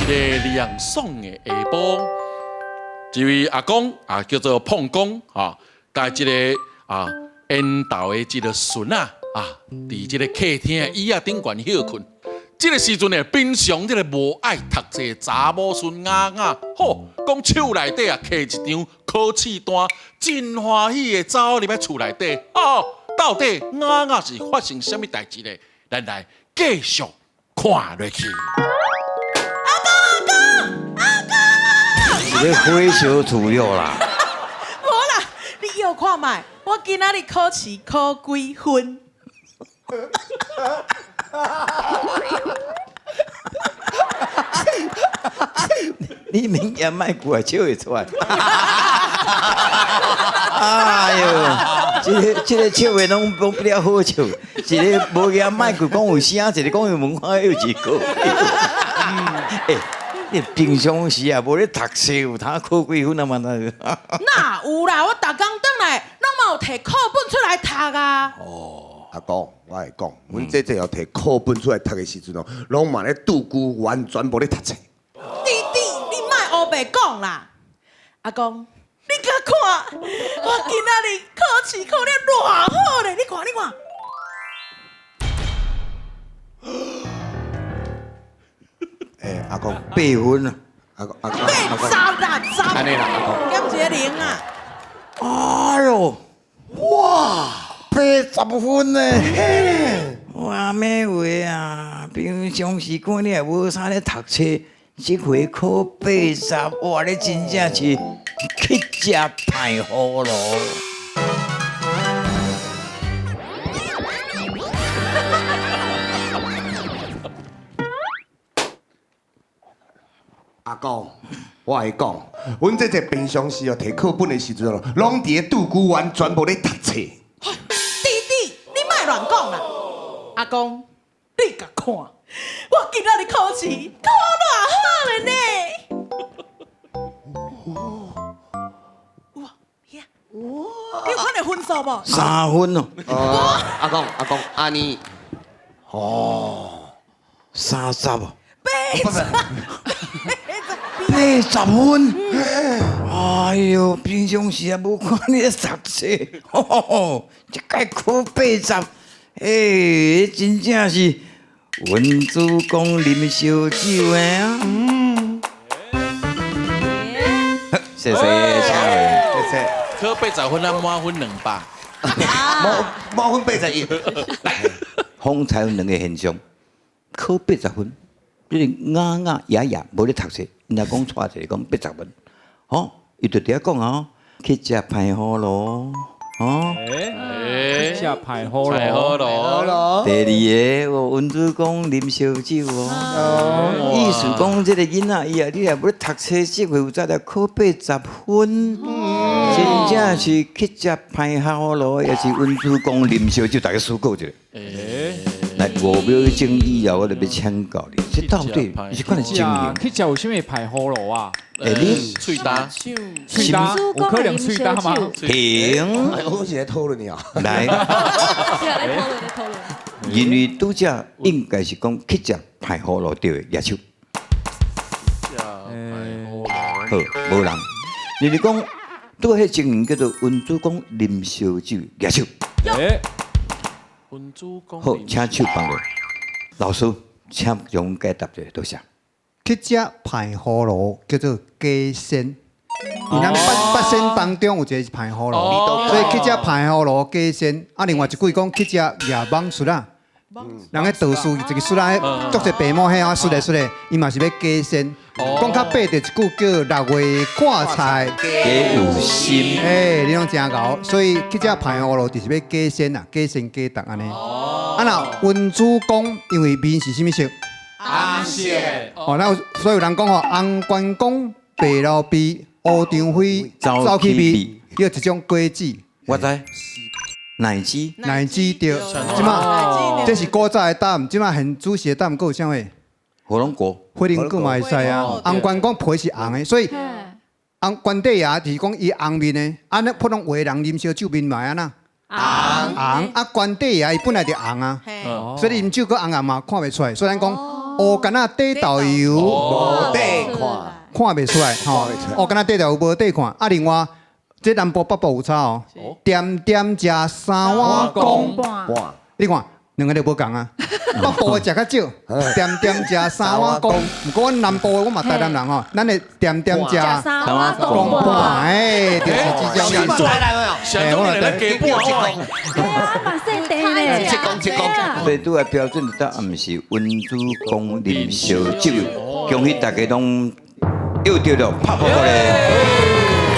一个涼爽的下晡，一位阿公啊，叫做碰公啊，帶一個啊緣投的這個孫仔啊，佇這個客廳的椅仔頂懸歇睏。這個時陣呢，平常這個無愛讀冊的查某孫雅雅，吼，講手內底啊，提一張考試單，真歡喜的走入來厝內底。哦，到底雅雅是發生啥物代誌呢？咱來繼續看落去。阿公阿公阿公，是咧火燒厝了啦！無啦，你臆看覓，我今仔日考試考幾分？你明言莫過來笑會出來。哎呦，這個笑話攏攏比較好笑，一個無言莫過講有聲，一個講有文化又一個。欸，你平常時啊，無咧讀冊，有通考幾分啊嘛？哪有啦？我逐工轉來，攏嘛有提課本出來讀啊。哦，阿公，我會講，阮姐姐哦提課本出來讀的時陣哦，攏嘛咧拄久，完全無咧讀冊。弟弟，你莫烏白講啦！阿公，你共看，我今仔日考試考得偌好咧！你看，你看。欸，阿公，八分啊！阿公，阿公，八十啦，十。按呢啦，阿公。減一個零啊！哎喲，哇，80分呢！哇，咩話啊？平常時看你也無啥咧讀冊，這回考八十，哇！你真正是乞食歹葫蘆。阿公，我會講，阮姐姐平常時哦，提課本的時陣哦，攏佇咧拄久，完全無咧讀冊。弟弟，你莫亂講啦！阿公，你共看，我今仔日考試考偌好咧呢！哇，你有看著分數無？3分哦。阿公，阿公，按呢，哦，30哦。80。 80分，哎喲，平常時也無看你咧讀冊，吼，這擺考八十，欸，真正是文主公啉燒酒的啊！嗯，謝謝，請謝謝。考80分啊，滿分200，滿分81。風采有兩個現象，考八十分。這個雅雅爺爺無咧讀冊，𪜶阿公帶一個講八十分，吼，伊就佇遐講啊，去食歹葫蘆，吼，欸，食歹葫蘆。第二个，文主公啉燒酒哦，意思講這個囡仔伊啊，你若無咧讀冊，這回有才來考八十分，真正是去食歹葫蘆，也是文主公啉燒酒，大家思考一下。來5秒鐘以後，我就欲請教你，這到底是款的情形？去食有啥物歹葫蘆啊？欸，你喙焦，喙焦，有可能喙焦嗎？停！我是咧討論你啊。來，來討論，來討論。因為拄則應該是講去食歹葫蘆對的，舉手。好，無人。因為講拄彼情形叫做文主公啉燒酒，舉手。文主公。好，請手放落。老師，請將解答者多謝。去食歹葫蘆叫做假仙，因咱八仙當中有一個是歹葫蘆，所以去食歹葫蘆假仙。啊，另外一句講去食夜蠓術啊，人咧道士一個術啊，足濟白毛彼啊術咧術咧，伊嘛是欲假仙。講較白就一句叫六月掛菜假有心。欸，你攏真𠢕，所以去食歹葫蘆就是欲假仙啊，假仙假毒按呢。啊，若文主公因為面是啥物色？紅色。哦，那所以有人講吼，紅關公白劉備，烏張飛走去味，叫一種果子。我知。奶雞。奶雞對，這馬這是古早的答案，這馬現主時的答案閣有啥物？火龍果。火龍果嘛會使啊。紅關公皮是紅的，所以紅關帝爺就是講伊紅面的，啊，那普通話人啉燒酒面嘛會按怎？紅紅啊，關帝爺伊本來就紅啊，所以啉酒閣紅紅嘛看袂出來。所以咱講烏柑仔底豆油無底看，看袂出來吼，烏柑仔底豆油無底看。啊，另外這南部北部有差哦，恬恬食三碗公，半，你看兩個就無仝啊。北部的食較少，恬恬食三碗公。毋過阮南部的我嘛台南人吼，咱的恬恬食三碗公半，哎，就是這種意思。上當你來加半碗，對啊，嘛細甜咧，七公七公。所以拄仔標準答案是溫主公啉燒酒，恭喜大家攏又對了，拍噗噗咧。